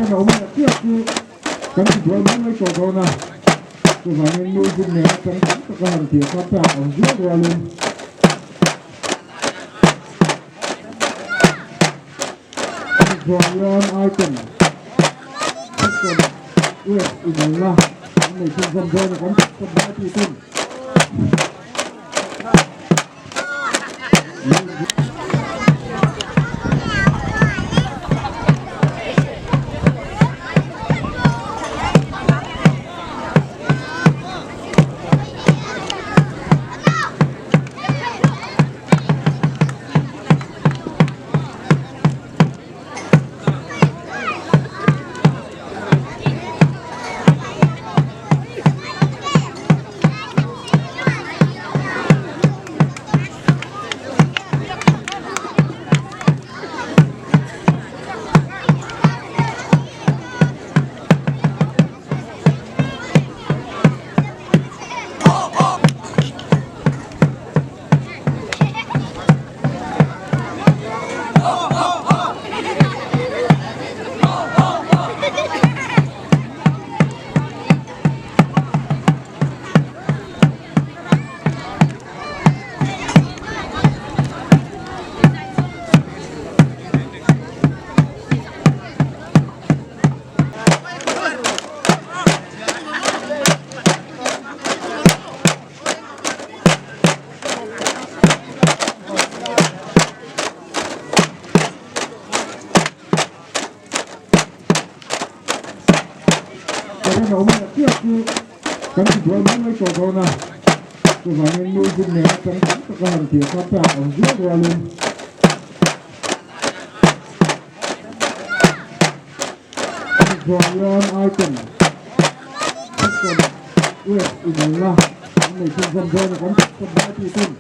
Karen a awm leh chiah chu kan ti buai mai mai tawh dawn a, chuvangin music nena chang tam taka han tih kha chak ang viau rualin Tichuan item system US inelna an nei chhunzawm dawn a kan chhunzawm lai tih ten. Karen a awm leh chiah chu kan ti buai mai mai tawh dawn a, chuvangin music nena chang tam taka han tih kha chak ang viau rualin Tichuan item system US inelna an nei chhunzawm dawn a kan chhunzawm lai tih ten.